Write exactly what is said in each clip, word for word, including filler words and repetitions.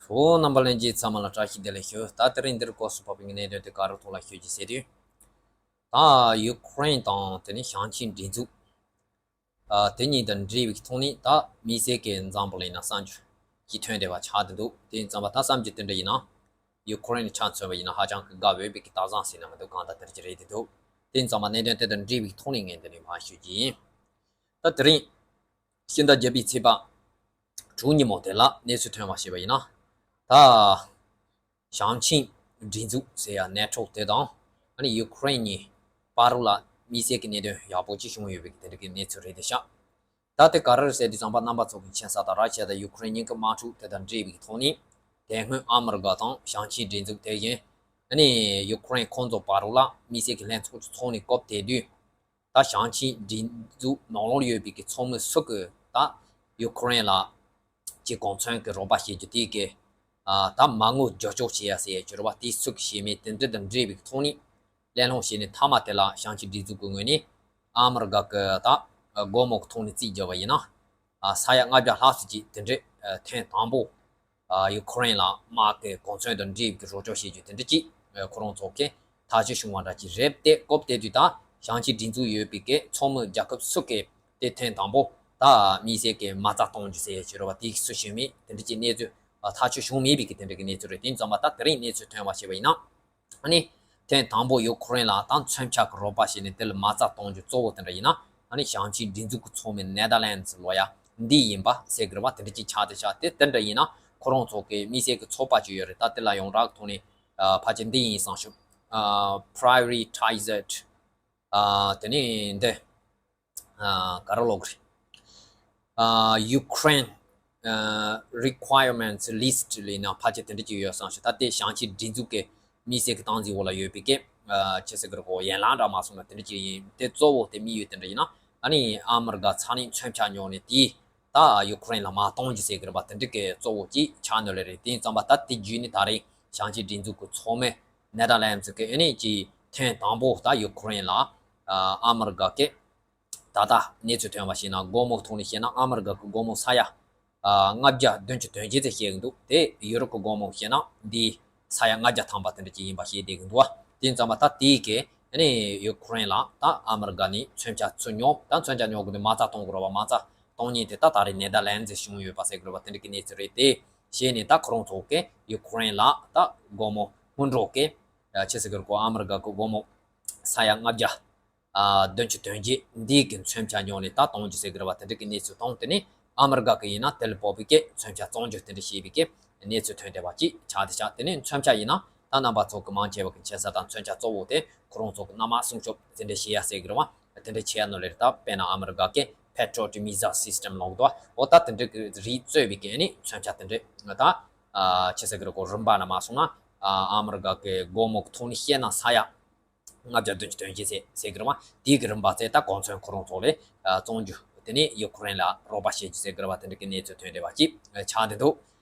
ཧོ། རྣམ་པ་ལྷན་རྒྱས་ཚང་མ་ལ་བཀྲ་ཤིས་བདེ་ལེགས་ཞུ། ད་དེ་རིང་འདིར་སྐོར་སུ་བབས་པའི་གནད་དོན་དེ་ག་རུ་ཐོག་ལ་ཤོད་ཀྱི་ཟེར་དུས། ད་ཡུ་ཀེ་རེན་དང་དེ་ནས་ཞང་ཆིངས་སྒྲིག་འཛུགས། ཨ། དེ་གཉིས་དང་འབྲེལ་བའི་ཐོག་ནས་ད་དམིགས་བསལ་གྱི་འཛམ་བུ་གླིང་ན་གསར་འགྱུར་ཅིག་ཐོན་བསྡད་པ་ཆགས་བསྡད་འདུག་དེ་ཙམ་པ་ད་གསར་འགྱུར་དེ་འདྲ་ཡིན་ན། ཡུ་ཀེ་རེན་ཆ་མཚོན་པ་ཡིན་ན་ཧ་ཅང་གི་དགའ་འོས་པའི་གི་སྟག་བཟང་ཟེར་ན་མི་འདུག་གང་ལྟར་དེ་འདྲ་ཅིག་རེད་བསྡད་འདུག་དེ་ཙམ་པ་གནད་དོན་དེ་དང་འབྲེལ་བའི་ཐོག་ནས་ངས་འདི་ནས་མར་ཞུ་གི་ཡིན། ད་དེ་རིང་ཕྱི་ཟླ་བརྒྱད་པའི་ཚེས་པ་དྲུག་ཉིན་མོ་དེ་ལ་གནས་ཚུལ་ཐོན་པ་ཞིག་པ་ཡིན་ན། ད་ཞང་ཆིངས་སྒྲིག་འཛུགས་ཟེར་ཡ་ནེ་ཊོ་དེ་དང་ཨ་ནི་ཡུ་ཀེ་རེན་གཉིས་བར་ལ་དམིགས་བསལ་གྱི་གནད་དོན་ཡག་པོ་ཅིག་བྱུང་ཡོད་པའི་དེ་འདྲ་གི་གནས་ཚུལ་རེད་དེ་ཤག་ད་དེ་ག་རེ་རེད་ཟེར་དུས་ཙམ་པ་རྣམ་པ་ཚོ་གི་མཁྱེན་གསལ་ལྟར་ར་ཤི་ཡ་དང་ཡུ་ཀེ་རེན་གཉིས་ཀྱི་དམག་འཁྲུག་དེ་དང་འབྲེལ་བའི་ཐོག་ནས་དེ་སྔོན་ཨ་མི་རི་ཀ་དང་ཞང་ཆིངས་སྒྲིག་འཛུགས་དེ་བཞིན་ཨ་ནི་ཡུ་ཀེ་རེན་ཁོང་ཚོ་བར་ལ་དམིགས་བསལ་གྱི་ལྷན་ཚོགས་ཚོགས་ནས་སྐབས་དེ་དུས། ད་ཞང་ཆིངས་སྒྲིག་འཛུགས་ནང་ལོགས་ཡོད་པའི་གི་ཚོགས་མི་སུ་གི་ད་ཡུ་ཀེ་རེན་ལ་ཅིག་གོ་མཚོན་གི་རོགས་པ་བྱེད་རྒྱུ་དེ་གི་ཨ་ད་མ་དངུལ་རྒྱབ་སྐྱོར་བྱེད་ཡ་ཟེར་ཡ་ཅིག་རེད་པ། དེ་སུ་གི་བྱེད་མིན་དེ་འདྲ་དང་འབྲེལ་བའི་གི་ཐོག་ནས་གླེང་སློང་བྱས་ནས་མཐའ་མ་དེ་ལ་ཞང་ཆིངས་སྒྲིག་འཛུགས་ཀྱི་ངོས་ནས་ཨ་མི་རི་ཀ་གི་ད་སྒོར་མོ་གི་ཐོག་ནས་རྩིས་བརྒྱབ་པ་ཡིན་ན་ཨ་ས་ཡ་ལྔ་བརྒྱ་ལྷག་ཙམ་ཅིག་དེ་འདྲ་ཨ་ཐེངས་དང་པོ། ཨ་ཡུ་ཀེ་རེན་ལ་དམག་གི་གོ་མཚོན་དང་འབྲེལ་བའི་རོགས་སྐྱོར་བྱེད་རྒྱུ་དེ་འདྲ་ཅིག་ཨ་ཁོ་རང་ཚོ་གིས་ཐག་གཅོད་བྱུང་བ་འདྲ་ཅིག་རེད་དེ། སྐབས་དེ་དུས་ད་ཞང་ཆིངས་སྒྲིག་འཛུགས་ཡོད་པའི་གི་ཚོགས་མི་རྒྱལ་ཁབ་སུ་གིས་དེ་ཐེངས་དང་པོ་ད་དམིགས་བསལ་གྱི་མ་རྩ་གཏོང་རྒྱུ་ཟེར་ཡ་ཅིག་རེད་པ། དེ་སུ་བྱེད་མིན་དེ་འདྲ་ཅིག་གནས་ཚུལ་ཨ་ཐག་གཅོད་བྱུང་མེད་པའི་གི་དེ་འདྲ་གི་གནས་ཚུལ་རེད། དེ་ཙམ་པ་ད་དེ་རིང་གནས་ཚུལ་ཐོན་པ་ཞིག་པ་ཡིན་ན། ཨ་ནི་ཐེངས་དང་པོ་ཡུ་ཀེ་རེན་ལ་ད་མཚོན་ཆ་གི་རོགས་པ་བྱས་ནས་དེ་ལ་མ་རྩ་གཏོང་རྒྱུ་གཙོ་བོ་དེ་འདྲ་ཡིན་ན། ཨ་ནི་ཞང་ཆིངས་སྒྲིག་འཛུགས་ཀྱི་ཚོགས་མི་ནེ་དར་ལན་ཛི་ལོ་ཡ་འདི་ཡིན་པ་ཟེར་གི་རེད་པ། དེ་འདྲ་ཅིག་ཆགས་དེ་ཤག་དེ་དེ་འདྲ་ཡིན་ན་ཁོ་རང་ཚོ་གི་དམིགས་བསལ་གྱི་ཚོགས་པ་ཅིག་ཡོད་རེད། ད་དེ་ལ་ཡོངས་གྲགས་ཐོག་ནས་ཨ་ཕལ་ཆེར་འདི་ཡིན་བསམ་ཞུ། ཨ་Prioritized ཨ་དེ་ནས་འདི་ཨ་ག་རེ་ལབ་དགོས་རེད། ཨ་Ukraine ཨ་Requirements List ལབ་ན་ཕལ་ཆེར་དེ་འདྲ་ཅིག་ཡོད་བསམ་ཞིག་ད་ལྟའི་ཞང་ཆིངས་སྒྲིག་འཛུགས་ཀྱི་དམིགས་བསལ་གྱི་སྟངས་འཛིན་འོག་ལ་ཡོད་པའི་གི་ཨ་ཅི་ཟེར་གི་རེད་གོ། ཡན་ལག་འདྲ་མ་སོང་ན་དེ་འདྲ་ཅིག་ཡིན། དེ་གཙོ་བོ་དེ་དམིགས་ཡུལ་དེ་འདྲ་ཡིན་ན། ཨ་ནི་ཨ་མི་རི་ཀ་ཚང་ནས་མཚོན་ཆ་ཉོས་ནས་དེ་ད་ཡུ་ཀེ་རེན་ལ་མ་གཏོང་རྒྱུ་ཟེར་གི་རེད་པ། དེ་འདྲ་གི་གཙོ་བོ་ཅིག་ཆགས་ནོ་ལེ་རེད། དེ་ཡིན་ཙམ་པ་ད་དེ་བརྒྱུད་ནས་ད་རེས་ཞང་ཆིངས་སྒྲིག་འཛུགས་ཀྱི་ཚོགས་མི་ནེ་དར་ལན་ཛི་གི་ཨ་ནི་ཅིག་ཐེངས་དང་པོ་ད་ཡུ་ཀེ་རེན་ལ་ཨ་ཨ་མི་རི་ཀ་གི་ད་ལྟ་གནས་ཚུལ་ཐོན་པ་ཞིག་ན་སྒོར་མོ་ཐོག་ནས་བཤད་ན་ཨ་མི་རི་ཀ་གི་སྒོར་མོ་ས་ཡ་ཨ་ལྔ་བརྒྱ་བདུན་ཅུ་དོན་བརྒྱད་ཙམ་བཤད་གི་འདུག་དེ་ཡུ་རོབ་ཀྱི་སྒོར་མོ་བཤད་ན་འདི་ས་ཡ་ལྔ་བརྒྱ་ཐམ་པ་དེ་འདྲ་ཅིག་ཡིན་པ་བཤད་བསྡད་གི་འདུག་བ། དེ་ཙམ་པ་ད་དེའི་གི་ཨ་ནི་ཡུ་ཀེ་རེན་ལ་ད་ཨ་མི་རི་ཀ་ནས་མཚོན་ཆ་ཚུར་ཉོ། ད་མཚོན་ཆ་ཉོ་དགོས་དུས་མ་རྩ་གཏོང་དགོས་རེད་བ། མ་རྩ་གཏོང་མཁན་དེ་ད་ད་རེས་ནེ་དར་ལན་ཛི་བྱུང་ཡོད་པ་ཟེར་གི་རེད་བ། དེ་འདྲ་གི་གནས་ཚུལ་རེད། དེ་བྱས་ནས་ད་ཁོ་རང་ཚོ་གི་ཡུ་ཀེ་རེན་ལ་ད་སྒོར་མོ་སྔོན་འགྲོ་གི་ཨ་ཆི་ཟེར་གི་རེད་གོ། ཨ་མི་རི་ཀ་གི་སྒོར་མོ་ས་ཡ་ལྔ་བརྒྱ་ཨ་བདུན་ཅུ་དོན་བརྒྱད་འདི་གི་མཚོན་ཆ་ཉོས་ནས་ད་གཏོང་རྒྱུ་ཟེར་གི་རེད་བ། དེ་འདྲ་གི་གནས་ཚུལ་དང་དེ་ནས་ཨ་མི་རི་ཀ་གི་ཡིན་ན་དེ་ལ་བབས་པའི་གི་མཚོན་ཆ་བཙོང་རྒྱུ་དེ་འདྲ་བྱས་པའི་གི་གནས་ཚུལ་ཐོན་བསྡད་པ་ཅིག་ཆགས་བསྡད་ཤག་དེ་ནས་མཚོན་ཆ་ཡིན་ན་ད་རྣམ་པ་ཚོ་གི་མང་ཆེ་བ་གི་མཁྱེན་གསལ་ལྟར་མཚོན་ཆ་གཙོ་བོ་དེ་ཁོ་རང་ཚོ་གི་གནམ་དམག་སྲུང་སྐྱོབ་དེ་འདྲ་བྱེད་ཡ་ཟེར་གི་རེད་བ། དེ་འདྲ་བྱེད་ཡ་ནོ་ལེ་རེད། ད་དཔེར་ན་ཨ་མི་རི་ཀ་གི་Patriot Missile System ལབ་འདུག་འོ་ད་དེ་འདྲ་གི་རིགས་གཙོས་པའི་གི་ཨ་ནི་མཚོན་ཆ་དེ་འདྲ་ད་ཨ་ཆི་ཟེར་གི་རེད་གོ། རིམ་པ་ན་མ་སོང་ན་ཨ་ཨ་མི་རི་ཀ་གི་སྒོར་མོ་གི་ཐོག་ནས་བཤད་ན་ས་ཡ་ལྔ་བརྒྱ་བདུན་ཅུ་དོན་བརྒྱད་ཟེར་ཟེར་གི་རེད་བ། དེའི་གི་རིམ་པ་ཚོ་ད་གོ་མཚོན་ཁོ་རང་ཚོ་ལས་ཨ་བཙོང་རྒྱུ། དེ་ནས་ཡུ་ཀེ་རེན་ལ་རོགས་པ་བྱེད་རྒྱུ་ཟེར་གི་རེད་བ། དེ་འདྲ་གི་གནས་ཚུལ་ཐོན་བསྡད་པ་ཅིག་ཆགས་བསྡད་འདུག་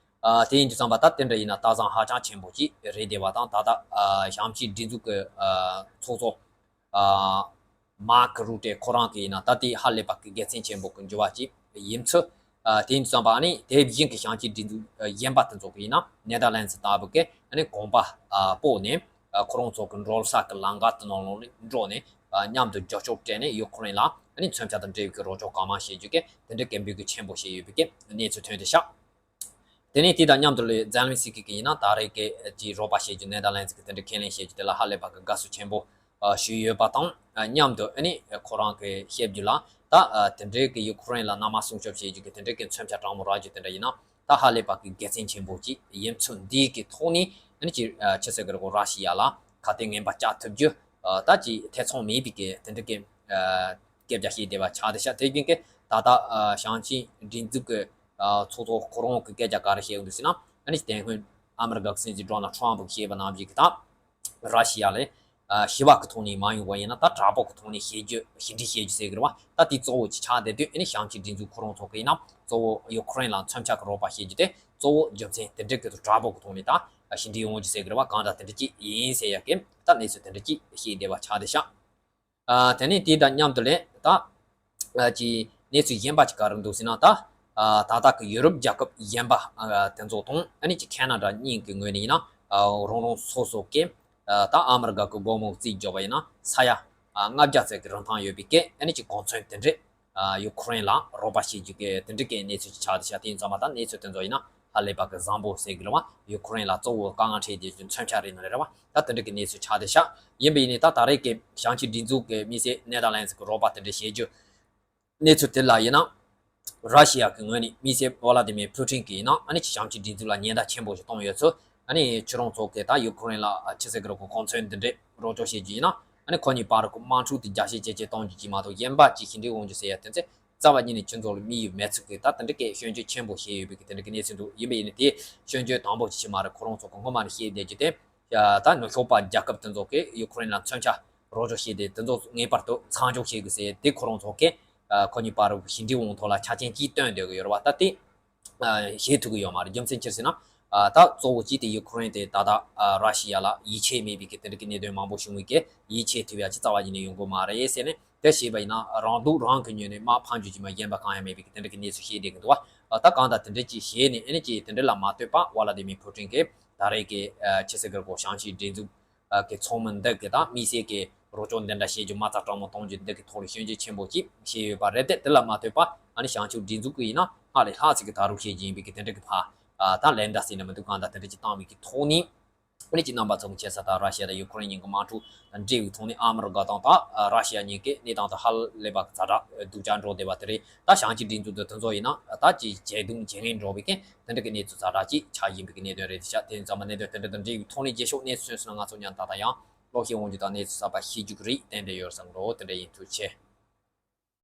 ཨ་དེ་ཡིན་དུས་ཙམ་པ་ད་དེ་འདྲ་ཡིན་ན་སྟག་བཟང་ཧ་ཅང་ཆེན་པོ་ཅིག་རེད་བསྡད་པ་དང་། ད་ལྟ་ཨ་ཞང་ཆིངས་སྒྲིག་འཛུགས་ཀྱི་ཨ་ཚོགས་གཙོ་ཨ་མཱར་ཀ་རུ་ཏེ་ཁོ་རང་གི་ཡིན་ན་ད་དེ་ཧ་ལས་པ་གི་དགེ་མཚན་ཆེན་པོ་གི་འགྱུར་བ་ཅིག་ཡིན་ཚུལ། ཨ་དེ་ཡིན་དུས་ཙམ་པ་ཨ་ནི་དེ་བཞིན་གྱི་ཞང་ཆིངས་སྒྲིག་འཛུགས་ཨ་གཞན་པ་དེ་ཚོ་གི་ཡིན་ན་ནེ་དར་ལན་ཛི་ལྟ་བུ་གི་ཨ་ནི་གོམ་པ་ཨ་སྤོས་ནས་ཨ་ཁོ་རང་ཚོ་གི་འགྲོ་ས་གི་ལམ་ཁ་དེ་ནང་ལོགས་ནས་འགྲོ་ནས་ཨ་མཉམ་དུ་རྒྱབ་སྐྱོར་སྤྲད་ནས་ཡུ་ཀེ་རེན་ལ་ཨ་ནི་མཚོན་ཆ་དང་འབྲེལ་བའི་གི་རོགས་སྐྱོར་གང་མང་བྱེད་རྒྱུ་གི་དེ་འདྲའི་གི་འབོད་སྐུལ་ཆེན་པོ་བྱས་ཡོད་པའི་གི་གནས་ཚུལ་ཐོན་བསྡད་ཤག་དེ་ནས་དེ་དང་མཉམ་དུ་ལས་ཛེ་ལན་སི་ཀི་གི་ཡིན་ན་ད་རེས་ཀྱི་ཅིག་རོགས་པ་བྱེད་རྒྱུ་ནེ་དར་ལན་ཛི་གི་དེ་འདྲའི་ཁས་ལེན་བྱེད་རྒྱུ་དེ་ལ་ཧ་ལས་པ་གི་དགའ་བསུ་ཆེན་པོ་ཨ་ཞུས་ཡོད་པ་དང་། ཨ་མཉམ་དུ་ཨ་ནི་ཁོ་རང་གི་བཤད་རྒྱུ་ལ་ད་ཨ་དེ་འདྲའི་གི་ཡུ་ཀེ་རེན་ལ་གནམ་དམག་སྲུང་སྐྱོབ་བྱེད་རྒྱུ་གི་དེ་འདྲའི་གི་མཚོན་ཆ་གྲང་མོ་རག་རྒྱུ་དེ་འདྲ་ཡིན་ན་ད་ཧ་ལས་པ་གི་དགེ་མཚན་ཆེན་པོ་ཅིག་ཡིན་ཚུལ་འདི་གི་ཐོག་ནས་ཨ་ནི་ཅིག་ཨ་ཆི་ཟེར་གི་རེད་གོ། ར་ཤི་ཡ་ལ་ཁ་གཏད་ངན་པ་བཅག་ཐུབ་རྒྱུ་ཨ་ད་ཅིག་ཐེ་ཚོམ་མེད་པའི་གི་དེ་འདྲའི་གི་ཨ་སྐད་ཆ་བཤད་བསྡད་པ་ཆགས་བསྡད་ཤག་དེ་བཞིན་གི་ད་ལྟ་ཨ་ཞང་ཆིངས་སྒྲིག་འཛུགས་གི་ཨ་ཚོགས་གཙོ་ཁོ་རང་གི་སྐད་ཆ་ག་རེ་བཤད་ཡོང་འདུག་ཟེར་ན། ཨ་ནི་དེ་སྔོན་ཨ་མི་རི་ཀ་གི་སྲིད་འཛིན་ཌོ་ནལ་ཊམ་པ་གིས་བཤད་པ་ནང་བཞིན་གི་ད་ར་ཤི་ཡ་ལས་ཨ་ཞི་བ་གི་ཐོག་ནས་མ་ཡོང་བ་ཡིན་ན་ད་དྲག་པོ་གི་ཐོག་ནས་བཤད་རྒྱུ་ཞི་འགྲིག་བཤད་རྒྱུ་ཟེར་གི་རེད་བ། ད་དེ་གཙོ་བོ་ཅིག་ཆགས་བསྡད་དུས། ཨ་ནི་ཞང་ཆིངས་སྒྲིག་འཛུགས་ཁོ་རང་ཚོ་གི་ཡིན་ན་གཙོ་བོ་ཡུ་ཀེ་རེན་ལ་མཚོན་ཆ་གི་རོགས་པ་བྱེད་རྒྱུ་དེ་གཙོ་བོ་རྒྱུ་མཚན་དེ་འདྲ་གི་དྲག་པོ་གི་ཐོག་ནས་ད་ཞི་འགྲིག་ཡོང་རྒྱུ་ཟེར་གི་རེད་བ། གང་ལྟར་དེ་འདྲ་ཅིག་ཡིན་ཟེར་ཡ་གི་ད་གནས་ཚུལ་དེ་འདྲ་ཅིག་བཤད་བསྡད་པ་ཆགས་བསྡད་ཤག་ཨ་དེ་ནས་དེ་དང་མཉམ་དུ་ལས་ད་ཨ་ཅིག་གནས་ཚུལ་གཞན་པ་ཅིག་ག་རེ་འདུག་ཟེར་ན། ད་ ད་ལྟ་གི་ཡུ་རོབ་རྒྱལ་ཁབ་གཞན་པ་དེ་ཚོ་དང་ཨ་ནི་ཅིག་ཁེ་ན་ཌ་གཉིས་ཀྱི་ངོས་ནས་ཡིན་ན་རང་རང་སོ་སོ་གི་ད་ཨ་མི་རི་ཀ་གི་སྒོ་མོ་བརྩིས་འཇོག་པ་ཡིན་ན་ས་ཡ་ལྔ་བརྒྱ་ཙམ་གྱི་རིན་ཐང་ཡོད་པའི་གི་ཨ་ནི་ཅིག་གོ་མཚོན་དེ་འདྲས། ཡུ་ཁུ་རེན་ལ་རོགས་པ་བྱེད་རྒྱུ་གི་དེ་འདྲ་གི་གནས་ཚུལ་ཆགས་བསྡད་ཤག་དེ་ཡིན་ཙང་མ་ད་གནས་ཚུལ་དེ་ཚོ་ཡིན་ན་ཧ་ལས་པ་གི་བཟང་པོ་ཟེར་གི་རེད་བ། ཡུ་ཁུ་རེན་ལ་གཙོ་བོ་དཀའ་ངལ་འཕྲད་བསྡད་རྒྱུ་མཚོན་ཆ་རེད་ན་རེད་བ། ད་དེ་འདྲ་གི་གནས་ཚུལ་ཆགས་བསྡད་ཤག་ཡིན་པ་ཡིན་ནའི་ད་ད་རེས་ཀྱི་ཞིང་ཆེན་སྒྲིག་འཛུགས་ཀྱི་དམིགས་བསལ་ནེ་དར་ལན་ཛི་གི་རོགས་པ་དེ་འདྲ་བྱེད་རྒྱུ་གནས་ཚུལ་དེ་ལ་ཡིན་ན། ར་ཤི་ཡ་གི་ངོས་ནས་དམིགས་བསལ་ཝ་ལ་ཏི་མིར་ཕུ་ཊིན་གྱིས་ཡིན་ན་ཨ་ནི་ཞིང་ཆེན་སྒྲིག་འཛུགས་ལ་ཉེན་བརྡ་ཆེན་པོ་ཞིག་བཏང་ཡོད་ཚུལ། ཨ་ནི་ཁྱོད་རང་ཚོ་གིས་ད་ཡུ་ཁུ་རེན་ལ་ཆི་ཟེར་གི་རེད་གོ་གོ་མཚོན་འདི་འདྲས་རོགས་སྐྱོར་བྱེད་རྒྱུ་ཡིན་ན་ཨ་ནི་ཁོ་གཉིས་བར་གི་དམག་འཁྲུག་དེ་རྒྱ་ཞེ་ཅན་ཅིག་གཏོང་རྒྱུ་ཅིག་མ་གཏོགས་གཞན་པ་ཅིག་ཞི་འགྲིག་འོང་རྒྱུ་ཟེར་ཡ་དེ་ཚོ་རྩ་བ་ཉིད་ནས་ཁྱོད་ཚོ་ལ་དམིགས་ཡུལ་མེད་ཚུལ་གྱི་ད་དེ་འདྲ་གི་སྐྱོན་བརྗོད་ཆེན་པོ་བྱས་ཡོད་པའི་གི་དེ་འདྲ་གི་གནས་ཚུལ་འདུག་ཡིན་པ་ཡིན་ནའི་དེ་སྐྱོན་བརྗོད་དང་པོ་ཅིག་མ་རེད། ཁོ་རང་ཚོ་གི་སྔོན་མ་ནས་བཤད་བསྡད་རྒྱུ་དེ་ད་ནུབ་ཕྱོགས་པ་རྒྱལ་ཁབ་དེ་ཚོ་གིས་ཡུ་ཁུ་རེན་ལ་མཚོན་ཆ་རོགས་སྐྱོར་བྱས་ཏེ་དེ་ཚོ་ངེས་པར་དུ་མཚམས་འཇོག་བྱེད་དགོས་ཟེར་དེ་ཁོ་རང་ཚོ་གིས་ཁོ་གཉིས་བར་ཞི་འགྲིག་འོང་ཐོག་ལ་ཆ་རྐྱེན་གཅིག་བཏོན་བསྡད་གི་ཡོད་རེད་བ། ད་དེ་བྱེད་ཐུབ་གི་ཡོད་མ་རེད། རྒྱུ་མཚན་ཅི་ཟེར་ན། ད་གཙོ་བོ་གཅིག་དེ་ཡུ་ཁུ་རེན་དེ་ད་ལྟ་ར་ཤི་ཡ་ལ་ཡིད་ཆེས་མེད་པའི་གི་དེ་འདྲ་གི་གནད་དོན་མང་པོ་བྱུང་བའི་གི་ཡིད་ཆེས་ཐུབ་ཡ་ཅིག་རྩ་བ་ཉིད་ནས་ཡོང་གི་མ་རེད་ཟེར་ནས་དེ་བྱས་པ་ཡིན་ན་རང་སྡུག་རང་གི་ཉོས་ནས་དམག་ཕམ་རྒྱུ་ཅིག་མ་གཞན་པ་གང་ཡང་མེད་པའི་གི་དེ་འདྲ་གི་གནས་ཚུལ་བཤད་བསྡད་གི་འདུག་བ། ད་གང་ལྟར་དེ་འདྲ་ཅིག་བྱས་ནས་ཨ་ནི་ཅིག་དེ་འདྲ་ལ་མ་ལྟོས་པ་ཝ་ལ་དི་མིར་ཕུ་ཊིན་གིས་ད་རེས་ཀྱི་ཆི་ཟེར་གི་རེད་གོ་ཞིང་ཆེན་སྒྲིག་འཛུགས་གི་ཚོགས་མི་འདི་གི་དང་དམིགས་བསལ་གྱི་རོགས་སྐྱོར་འདི་འདྲ་བྱེད་རྒྱུ་མ་རྩ་དྲང་མོ་གཏོང་རྒྱུ་འདི་གི་ཐོག་ལ་སྐྱོན་བརྗོད་ཆེན་པོ་ཅིག་བྱས་ཡོད་པ་རེད་དེ། དེ་ལ་མ་ལྟོས་པ་ཨ་ནི་ཞིང་ཆེན་སྒྲིག་འཛུགས་ཀྱི་ཡིན་ན་སྔར་ལས་ལྷག་ཅིག་གི་ད་རུང་བྱེད་རྒྱུ་ཡིན་པའི་གི་དེ་འདྲ་གི་ཕ་ད་ལན་འདྲ་ཟེར་ན་མི་འདུག་གང་ལྟར་དེ་འདྲ་ཅིག་བཏང་བའི་གི་ཐོག་ནས་ཨ་ནི་ཅིག་རྣམ་པ་ཚོ་གི་ཆེ་ས་ད་ར་ཤི་ཡ་དང་ཡུ་ཁུ་རེན་གཉིས་ཀྱི་དམག་འཁྲུག་དང་འབྲེལ་བའི་ཐོག་ནས་ཨ་མི་རི་ཀ་དང་ད་ར་ཤི་ཡ་གཉིས་ཀྱི་གནས་སྟངས་དང་ཧ་ལས་པ་གི་ཛ་དྲག་སྡུག་ཅག་འགྲོ་བསྡད་པ་དེ་རེད། ད་ཞིང་ཆེན་སྒྲིག་འཛུགས་དེ་དེ་ཚོ་ཡིན་ན་ད་ཅིག་ཇེ་སྡུག་ཇེ་ངན་འགྲོ་བའི་གི་དེ་འདྲ་གི་གནས་ཚུལ་ཛ་དྲག་ཅིག་ཆགས་ཡིན་པའི་གི་གནད་དོན་རེད་ཤག་དེ་ཡིན་ཙང་མ་གནད་དོན་དེ་འདྲ་དང་འབྲེལ་བའི་ཐོག་ནས་རྗེས་ཕྱོགས་གནས་ཚུལ་སོང་ན་ང་ཚོ་མཉམ་ད་ལྟ་ཡང་ཀློག་ཤེས་འོང་རྒྱུ་དང་གནས་ཚུལ་གསར་པ་ཤེས་རྒྱུ་གི་རེད། ཏན་ཏན་ཡོད་བསམ་འགྲོ། དེ་འདྲ་ཡིན། ཐུགས་རྗེ་ཆེ།